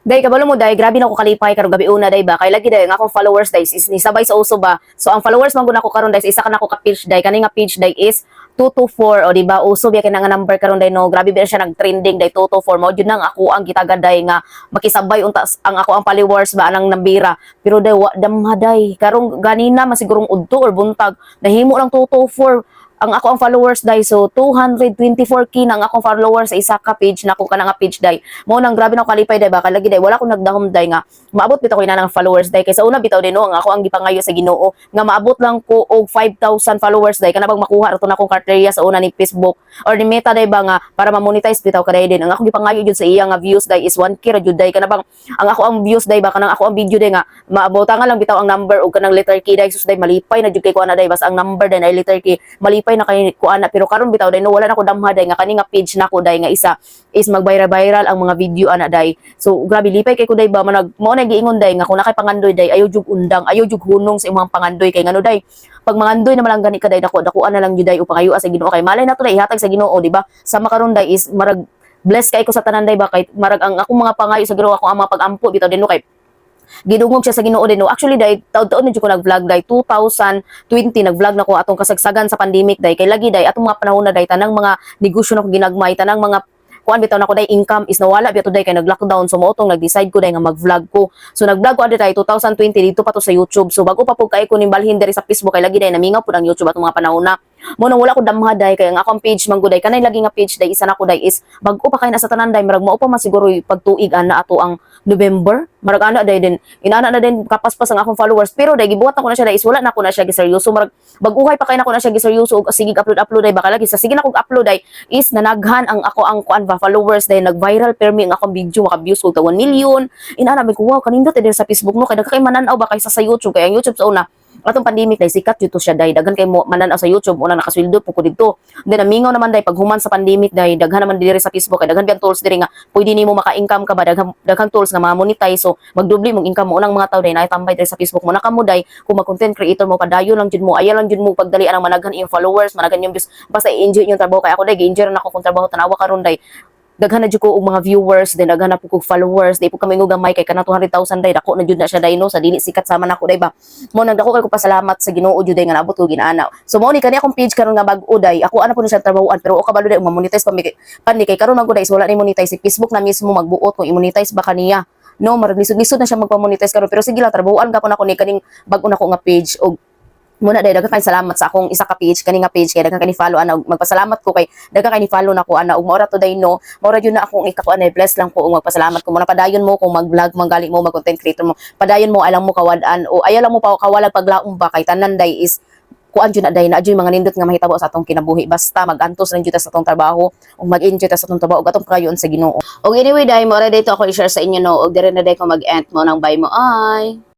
Day, kabalo mo day, grabe na ako kalipay karong gabi una day ba. Kay lagi day ang akong followers day is nisabay sa uso ba. So ang followers man gud ako karon day sa isa ka nako ka page day, kani nga page day is 224, o di ba? Uso biya kay nga number karon day, no? Grabe biya siya nag-trending day, 224. Mao jud nang ako ang gitagad day nga makisabay unta ang ako ang followers ba anang nambira. Pero day wa damha day. Karong ganina masigurong udto or buntag nahimo lang 224 ang ako ang followers day. So 224K na ang akong followers sa isa ka page nako, kana nga page day. Mo nang grabe na ako kalipay day ba, kay lagi day wala ko nagdahom day nga maabot bitaw ko ina ng followers day. Kay sa una bitaw din, no, ang ako ang gipangayo sa Ginoo nga maabot lang ko og 5,000 followers day, kana bang makuha ra to na akong criteria sa una ni Facebook or ni Meta day ba, nga para ma-monetize bitaw ka day din. Ang akong gipangayo jud sa iya nga views day is 1K ra jud day, kana bang ang ako ang views day ba, kanang ako ang video day nga maabotangan lang bitaw ang number og kanang letter K day. Sus day, malipay na jud kay ko ana day. Basta ang number day na letter K, malipay na kay ko ana. Pero karon bitaw day, no, wala na ko damha day nga kani nga page nako day nga isa is mag-viral viral ang mga video ana day. So grabe lipay kay ko day ba. Manag mo na giingon day nga kung nakay pangandoy day, ayo jug undang, ayo jug hunong sa imong pangandoy. Kay ngano day, pag mangandoy na lang gani ka day, dako dakuan na lang jud day o pangayo sa Ginoo, kay malay nato day ihatag sa Ginoo, di ba? Sa makaron day is marag bless kay ko sa tanan day ba, kay marag ang akong mga pangayo sa Ginoo, ako ang mga pagampo bitaw din, no, kay gidungog siya sa Ginoo din, no. Actually day, taud-taon na jud ko nag-vlog day, 2020 nag-vlog na ko atong kasagsagan sa pandemic day. Kay lagi day, atong mga panahon na day, tanang mga negosyo na ko ginagmay, tanang mga kuan bitaw nako day, income is nawala bitaw day kay nag-lockdown. So mao tong nag-decide ko day nga mag-vlog ko. So nag-vlog ko adi tay 2020 dito pa to sa YouTube. So bago pa pud kay ko ning balhin diri sa Facebook, kay lagi day namingaw pud ang YouTube atong mga panahon na. Mo nang wala ko damha day kay ang akong page man gud day, kanay lagi nga page day, isa na ko day is bag-o pa kay na sa tanan day. Marag mao pa man siguro yung pagtuig ana ato ang November, marag ana day din, inana na din kapaspas ang akong followers. Pero day gibuhat na ko na siya day is wala na ko na siya giseryoso. Marag bag-uhay pa kay na ko na siya giseryoso og sige upload upload day. Baka lagi sa sige na kog upload day is nanaghan ang ako ang kuan ba followers day, nag-viral permi ang akong video, maka views ko 1 million inana. Ko wow, kanindot eh sa Facebook, no, kay daghan kay mananaw ba kaysa sa YouTube. Kay ang YouTube sa una atong pandemic day sikat jud to siya day, daghan kay mo mananaw sa YouTube. Una nakasweldo po ko didto. Then namingaw naman day paghuman sa pandemic day, daghan naman diri sa Facebook kay daghan biyang tools diri nga pwede nimo maka-income ka ba, daghan daghang tools nga ma-monetize, so magdubli mong income mo. Unang mga tao day naitambay diri sa Facebook mo na kamo day, kung mag-content creator mo, padayon lang jud mo, ayaw lang jud mo pagdali ang managhan iyong followers, managhan yung views, basta i-enjoy yung trabaho. Kay ako day gi-enjoy na ako kung trabaho. Tanawa karon day, daghan na jud ko og mga viewers then daghan na pud kog followers. Di po kami gamay kay kana 200,000 day, dako na jud na siya day, no, sa dili sikat sama nako day ba. Mo nang dako kay ko pasalamat sa Ginoo jud day nga naabot ko ginaana. So mo ni kani akong page karon nga bag-o day, ako ana po ni siya trabahoan. Pero o kabalo day ma-monetize pa mi pan ni, kay karon man gud day is wala ni monetize si Facebook na mismo magbuot kung i-monetize ba kaniya, no. Marag lisod-lisod na siya magpa-monetize karon, pero sige lang, trabahoan gapon ako ni kaning bag-o nako nga page. Og muna day, daghan kay salamat sa akong isa ka page, kani nga page, kay daghan kay ni follow ana. Ug magpasalamat ko kay daghan kay ni follow nako ana. Ug maora to day, no, maora jud na akong ikakuan ay bless lang ko ug magpasalamat ko. Muna padayon mo kung mag-vlog man gali mo, mag content creator mo, padayon mo, alang mo kawad-an o ayaw lang mo pa kawalag paglaom ba, kay tanan day is kuan jud na day na jud mga nindot nga mahitabo sa atong kinabuhi, basta magantos lang jud ta sa atong trabaho ug mag-enjoy ta sa atong trabaho ug atong pakayon sa Ginoo. Og anyway day, mo ra dito ako i-share sa inyo, no, ug dire na day ko mag-end mo nang bye mo ay.